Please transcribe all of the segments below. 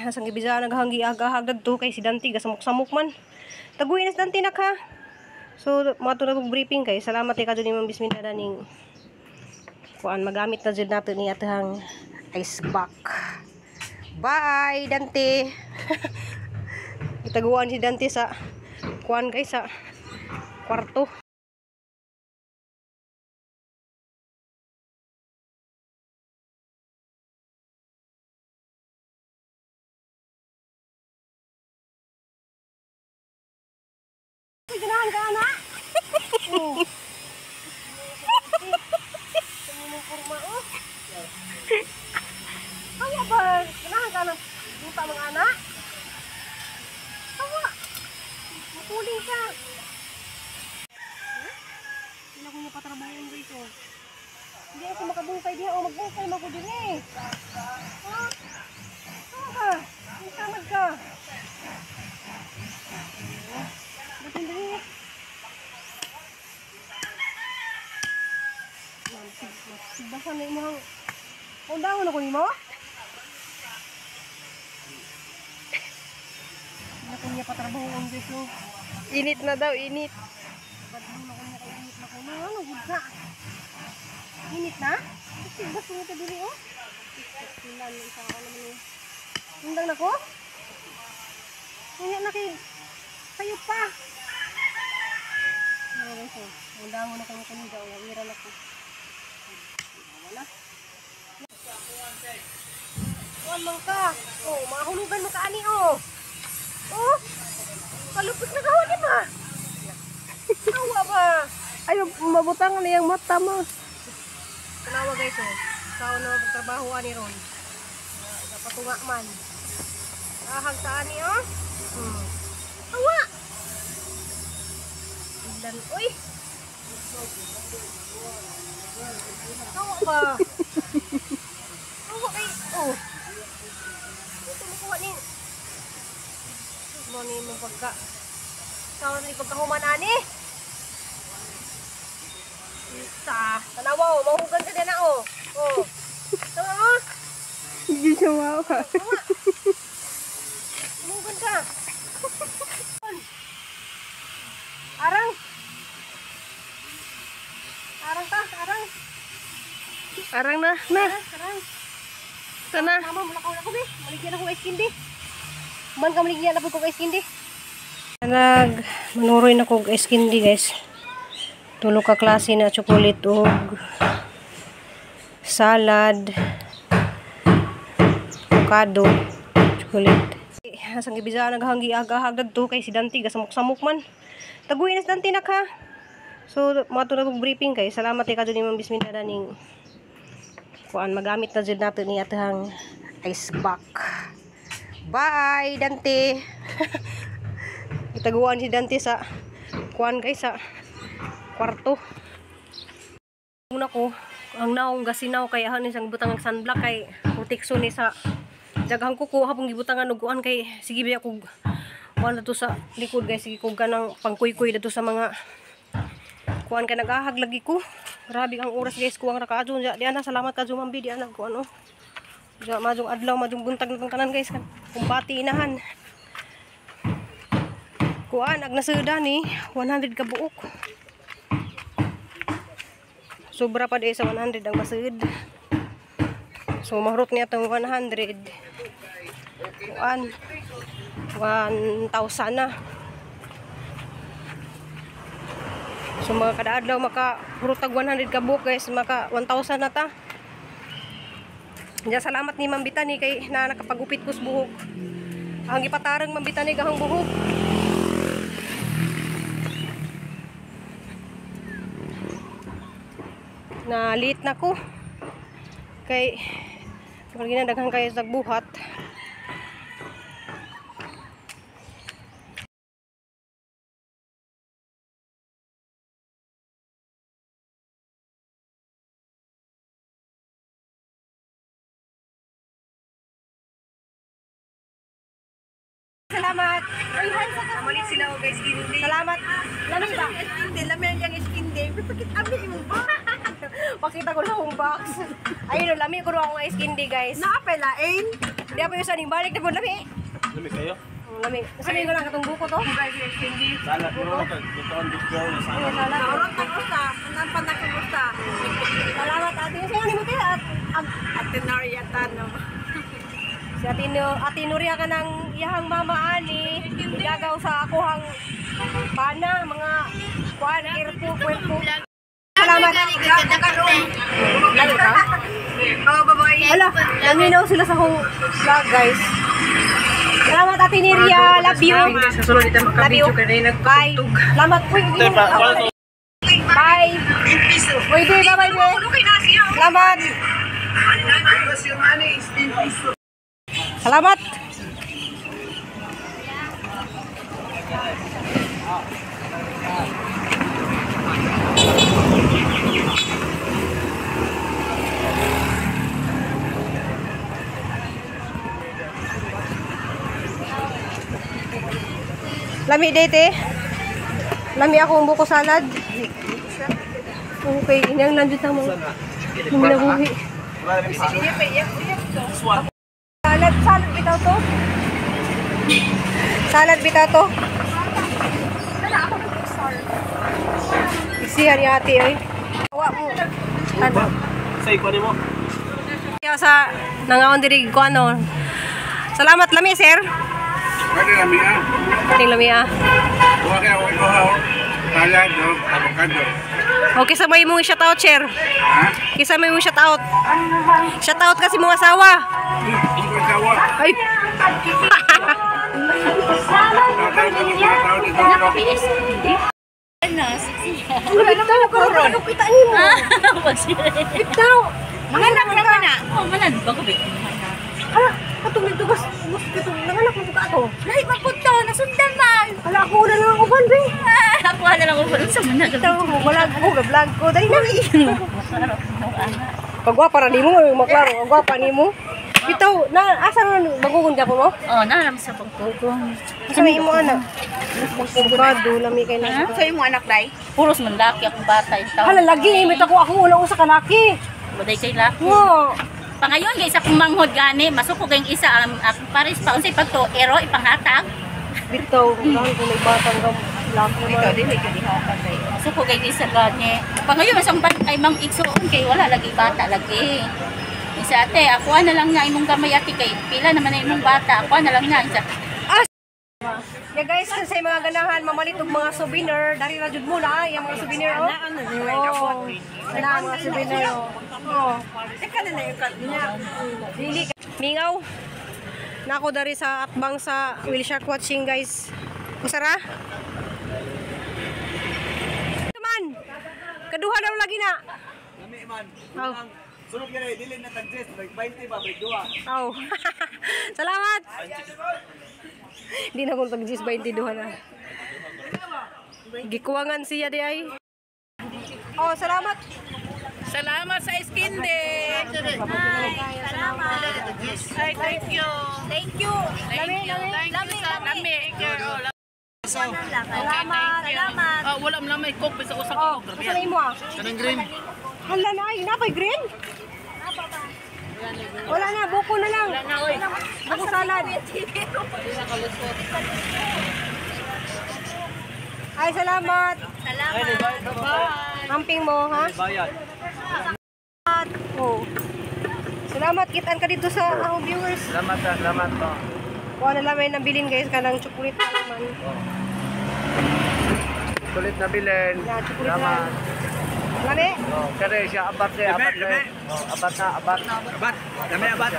Asang gibisa naghanggi agahag dagto kay si Dante gasamok-samok man. Taguin na si Dante nak ha. So mato na kog briefing kay salamat kay kadto ni Ma'am Bisminda ning kuan magamit na jud nato ni atang ice box. Bye Dante. Gitaguan si Dante sa kuan guys sa kwarto. Uy, ganahan ka na. Oh. Mong kurma oh. Kaya ba ganahan ka ng buta mga anak? Tawa. Makuling ka. Hindi na ko niya patrabahoin guys oh. Hindi ako makabungkay diha oh, magbungkay man ko dinhi. Ha? Tawa ka. Tamad ka. Ba't hindi? Sigbasan na imong undangon ako nimo? Hindi na ko niya patrabahoon guys oh. Init na daw, init. Badlong na ko niya kay init na ko. Ano gud ka? Init na? Sigbas mo ta diri oh. Silan isa ka naman ni. Undang na ko? Unya na kay sayo pa. Ano guys oh. Undangon na ko kanida oh. Wira na ko. Wala. Kuan man ka. Oh, mahulugan mo ka ani oh. Oh. Kalupit na kahon di ba? Awa ba? Ay, mabutang na yung mata mo. Tanawa guys oh. Sao na magtrabaho ani ron. Dapat man. Ahag sa ani oh. Awa. Ilan oy. Awa ba? Awa kay oh. Ito mo kuha ni. Mo ni mo pagka. Sao na ni pagkahuman ani? Sa tanawa oh, mahugan ka din na oh. Oh. Tama oh. Hindi siya mawa. Mahugan ka. Arang. Arang ta, arang. Arang na, na. Arang. Ito na. Mama, mulakaw na ko be. Maligyan ako ice candy. Man ka maligyan na po ko ice candy. Nag manuroy na ko ice candy guys. Tulo ka klase na chocolate og salad, avocado, chocolate. Asang gibisa naghanggi agahag dagto kay si Dante gasamok-samok man. Taguin na si Dante nak ha. So mato na kog briefing kay salamat kay kadto ni Ma'am Bisminda ning kuan magamit na jud nato ni atang ice box. Bye Dante. Gitaguan si Dante sa kuan guys sa kwarto. Una ko ang naong gasinaw kay ahon ni sang butang ang sunblock kay protection ni sa jaghang kuko hapong gibutangan og kuan kay sige biya kog kuan dito sa likod guys, sige kog kanang pangkuykuy dito sa mga kuan kay nagahag lagi ko. Grabe ang oras guys kuwang ra kaadto diya na salamat ka Mambi di ana kuan oh. Diya majong adlaw majong buntag na tanan guys kan kumbati inahan. Kuan ag nasuda ni 100 ka buok. Sobra pa di sa 100 ang masud. So mahrot niya tong 100. Kuan 1,000 na. So mga kada adlaw maka hurot tag 100 ka buok guys, maka 1,000 na ta. Diya salamat ni Ma'am Bitani kay na nakapagupit ko sa buhok. Ang gipatarang Ma'am Bitani gahang buhok. Na late na ko kay pag daghan kayo sa buhat. Salamat. Namalit sila og ice candy. Salamat. Lami ba? Hindi, lami ang yung ice candy. Bakit abi imong box? Pakita ko lang ang box. Ayun, lami ko akong ice candy guys. Naapay lain. Di pa yung saning balik na po lami. Lami kayo? Lami. Sa ko lang katong buko to. Salad mo kag buton dito na salad. Naurot na gusta. Anang panakagusta. Salamat ate. Sa ni mo te at Ate Noria Tano. si Ate, no, Ate Nuria ka ng iyahang mama ani. Gagaw sa akuhang pana mga kuan kirpo kwerpo. Salamat. Lalo ka? Oh, babae. Hala, naminaw sila sa akong vlog, guys. Salamat Ate Niria. Love you. Love you. Bye. Salamat. Uy, uy, bye. Uy, bye, bye, bye. Salamat. Salamat. Lami dete. Lami akong buko salad. Okay, inyang nandito ang mga nabuhi. Salad, salad bitaw to. Salad bitaw to. Isihan ni ate oy. Awa mo. Ano? Say ko nimo. Kaya sa nangaon diri ko ano. Salamat lami sir. Pwede lami ah. Ting lami ah. Huwag ka ako salad o avocado. Okay, sa may mong shout out, sir. Ha? Kisa may mong shout out. Shout out kasi mong asawa. Hindi ko asawa. Ay. Tao dito. Ano bitaw karon? Kita nimo. Bitaw. Mga anak na na. Oh, manan ba ko bi? Hala, katong nagtugas, gusto katong nanganak mo ka ato. Lahi pa po to, nasundan man. Hala, ako na lang ang uban, be. Ako na lang uban sa man. Bitaw, wala ko vlog ko dali na. Pagwapa ra nimo, maklaro, ang gwapa nimo. Bitaw, na asa na bagugon ka po mo? Oh, naalam sa pagkugong. Asa may imo ana? Avocado, lami kay na. Sa imo anak day. Puros man laki akong bata itaw. Hala lagi, imit ako ako una usa ka laki. Baday kay laki. Ngo. Pangayon kay isa kong manghod gani, masuko kayong isa ang akong pares pa unsay pagto ero ipanghatag. Bitaw, dahil kung may batang ka laki Ikaw man. dili ka dihatag day. Masuko kayong isa gani. Pangayon sa ban ay mang igsuon kay wala lagi bata lagi. Isa ate, ako na lang na imong gamay ate kay pila naman na imong bata, ako na lang na isa. Yeah guys, kung sa mga ganahan mamalit og mga souvenir, dari ra jud mo na ay ang mga souvenir oh. Oh. Na ang mga souvenir oh. Oh. Ika na na yung kat niya. Dili mingaw. Nako dari sa atbang sa Whale Shark Watching guys. Usara? Man. Kaduha daw lagi na. Lami man. Aw. Sunod gani dili na tag 10, like 20 ba break duha. Aw. Salamat. Di na kong tag 10 22 na. Gikuwangan siya di ay. Oh, salamat. Salamat sa skin day. Ay, thank you. Thank you. Thank you. Thank you sa lami. Salamat. Salamat. Ah, wala man may coke sa usa Oh, ko. asa na imo ah? Kanang green. Hala na ay, napay green? Wala na, buko na lang. Buko salad. Ay, salamat. Bye. Amping mo, ha? Bayad. Oh. Salamat, kitaan ka dito sa akong viewers. Salamat ah, salamat to. Kuha na lang may nabilin guys, kanang chocolate na naman. Kulit na bilin. Na, chocolate na. Lami? Oh, kare siya abat siya, abat. Oh, abat na, abat. Abat. Dami abat.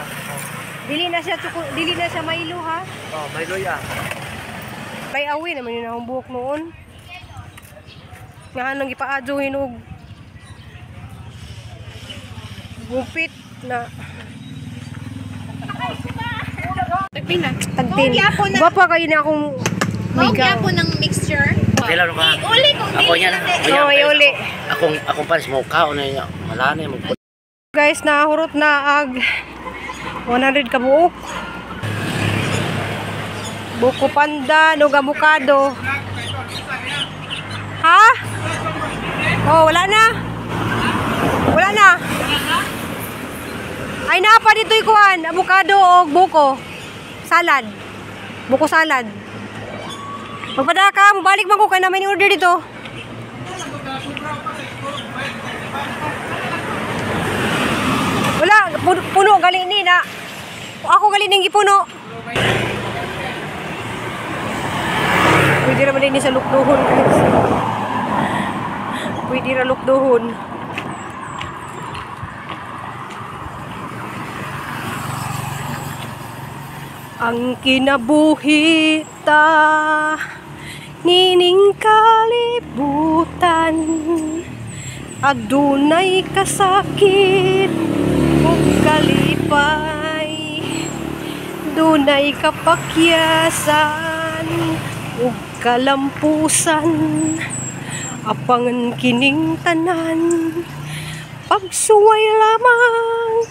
Dili na siya chocolate, dili na siya Milo ha. Oh, may luya. Bay awi naman yun akong buhok noon. Nga nang gipaadyo hinog. Gupit na. Tagpin. Gwapa kayo na akong migaw. Po ng mixture. Kailan ka? Uli kung Ako dili niya na. na. Oo, iuli. Akong pares mo kao na niya. Wala na mo. Guys, nahurot na ag 100 ka buok. Buko pandan ug avocado. Ha? Oh, wala na. Wala na. Ay naa pa dito'y kuan, avocado og buko. Salad. Buko salad. Magpadaka, mobalik man ko kay na may order dito. Wala, puno gali ni na. Ako gali ning gipuno. Pwede ra man din sa lukduhon, guys. Pwede ra lukduhon. Ang kinabuhi ta nining kalibutan, adunay kasakit ug kalipay, dunay kapakyasan ug kalampusan, apangan kining tanan pagsuway lamang.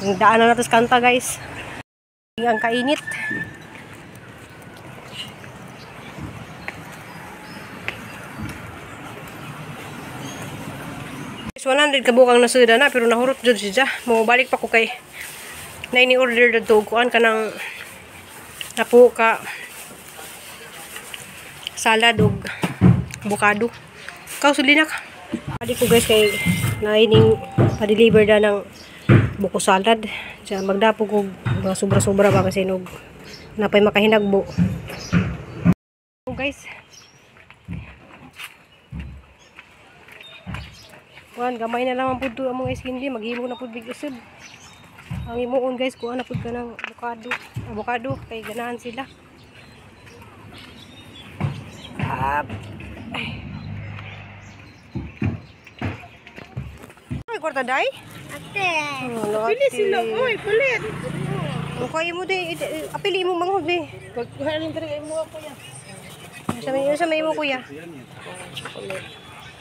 Ang daan na nato sa kanta, guys. Ang kainit. Guys, 100 kabukang nasuda na pero nahurot jud siya. Mobalik pa ko kay na ini-order dadto og kuan kanang napo ka salad og avocado. Kaw suli na ka. Adi ko guys kay naining pa-deliver da ng buko salad. Siya magdapog og mga sobra-sobra ba kasi nog napay makahinagbo. Oh, guys. Kuan gamay na lang ang pud ang mga skin maghimo na pud big usod. Ang imuon guys, kuan na pud ka ng avocado. Avocado kay ganahan sila. Ay. Ay, kwarta day? Ate. Oh, Pili sila, oy, pulit. Okay mo di, apili mo manghod di. Pagkuhanin talaga mo ako yan. Sa may mo kuya.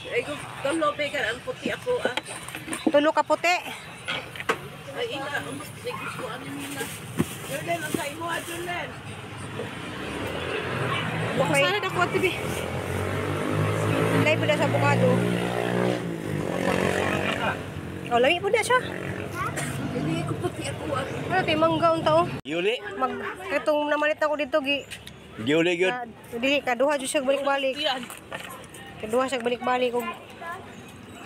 Ay, tulo ka ang puti ako ah. Tulo ka puti. Ay, ina, gusto ano nila. Jordan, ang sa imo ah, Jordan. Okay. Sana ako ate bi. Lay po na sa avocado. Oh, lami po na siya. Hindi ko puti ako ah. Ano tayo mangga unta oh. Yuli. Mag katong namalit ako dito gi. Yuli gyud. Dili kaduha jud siya balik-balik. Kaduha siya balik-balik og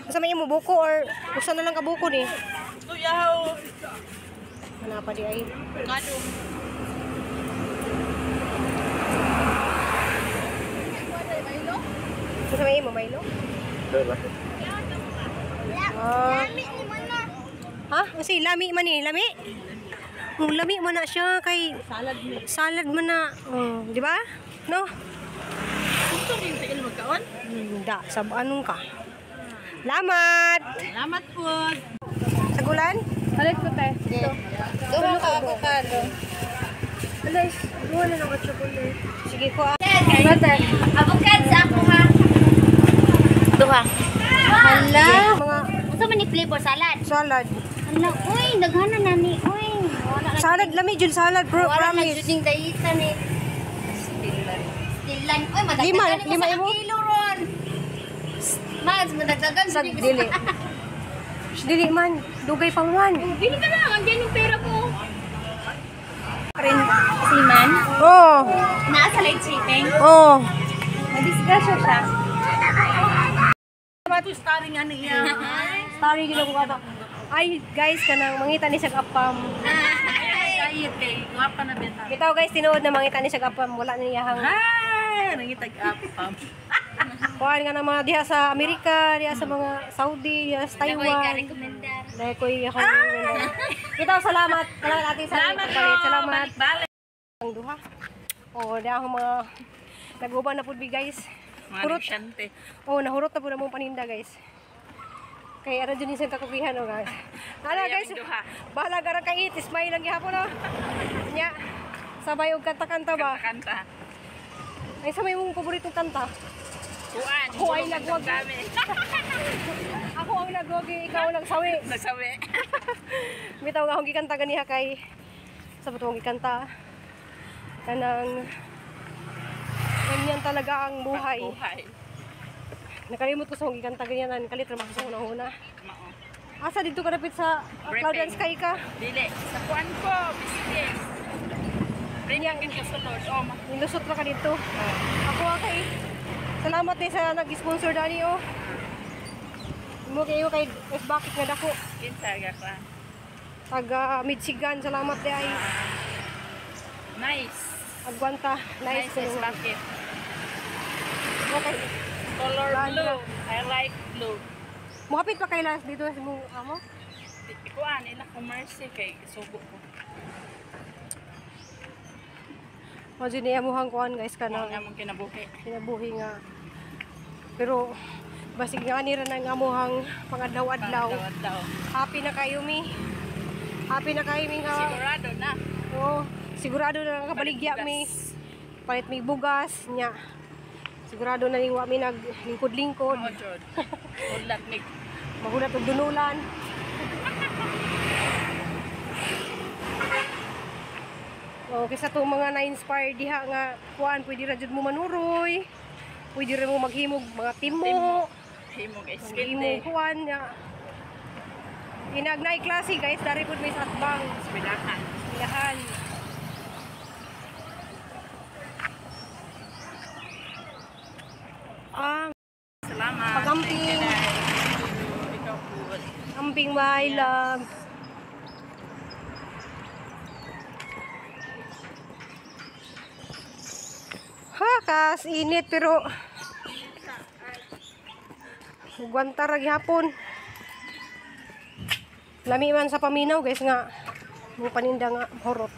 sa may imo buko or usa na lang ka buko ni. Kuya, Ana pa di ay. Kado. Sa may imo Milo? Ah. Ha? Kasi lami man ni, lami. Oh, lami man na siya kay Salad ni. salad man na. Oh, di ba? No? Gusto din sa ilo magkaon? Da, sab anong ka. Lamat. Salamat po. Sagulan? Balik ko tayo. Duha ka avocado. Alas, duha na lang ka chocolate. Sige ko ah. Avocado sa ako ha. Duha. Hala. Mga Unsa man ni flavor salad? salad. Hala, uy, naghana na ni, uy. Wala na. Salad lami jud salad bro, Wala na promise. jud ning dayita ni. Stilan. Uy, Lima, madagdagan lima mo sa imo? kilo ron. Mas madagdagan Sag jud ni. dili. Dili man, dugay pa man. Bili ka lang, andiyan yung pera ko. Rin. Siman, Oh, naa sa light shipping. oh. Nadisgrasya siya. Starring ano iya. Sorry gid ako ato. Ay guys, kanang mangita ni siya apam. Ay, kay gwapa na beta. Bitaw guys, tinuod na mangita ni siya apam, wala na niyahang. Ay, nangitag apam. Kuan nga ng mga diha sa Amerika, diha sa mga Saudi, diha sa Ako Taiwan. rekomendar. Dahil ko'y ako. Bitaw, salamat. Salamat ating sa Salamat po. pagpalit. Salamat. Balik-balik. Ang duha. Oh, diha akong mga nag-uban na pud bi guys. Mga Hurot. negosyante. Oh, nahurot na po na mong paninda guys. Kay ara jud isang kakugihan oh guys. Ana guys, duha. bahala ka ra kay smile lang gihapon oh. Nya. Sabay og kanta-kanta ba? Kanta. Ay sa may mong paboritong kanta. Kuan. Ako ay nagwag. Ako ang nagwagi, ikaw ang nagsawi. Nagsawi. Bitaw nga akong gikanta ganiha kay sa batong gikanta. Kanang ganyan talaga ang buhay. Buhay. Nakalimot ko sa akong gikanta ganyan, kalit ra man ko sa una-una. Mao. Asa dito ka dapit sa Cloud and Sky ka? Dili. Sa kuan ko, business. Briefing ka sa Lord. Oh, Nilusot ra ka dito. Ako kay salamat din sa nag-sponsor dani oh. Mo kayo kay S bakit nga dako. Kinsa ga ka. Taga Michigan, salamat di ay. Nice. Agwanta, nice. Nice, bucket. Okay. Color blue. I like blue. Muhapit pa kay last dito sa mong amo. Kuan ila ko mercy kay sugo ko. Mo jud niya muhang kuan guys Kanang kanang among kinabuhi. kinabuhi nga. Pero basig nga ni ra nang amuhang pangadlaw-adlaw. Adlaw. Happy na kayo mi. Happy na kayo mi nga. Sigurado na. Oo, sigurado na nakabaligya mi. Palit mi bugas nya. Sigurado na ning wa mi naglingkod-lingkod. Oo, jud. Udlat mig. Mahulat og dunulan. Oh, kaysa tong mga na-inspire diha nga kuan pwede ra jud mo manuroy. Pwede ra mo maghimog mga timo. Himog Maghimog eskinte. kuan nya. Inagnay klase guys, dari pud mi sa atbang. Eskwelahan. Ilahan. Ah, Salamat. Pag-amping. Thank you, Day. Ikaw po. Amping my love. Ha, kas init pero gwanta ra gihapon. Lami man sa paminaw guys nga mo paninda nga horot.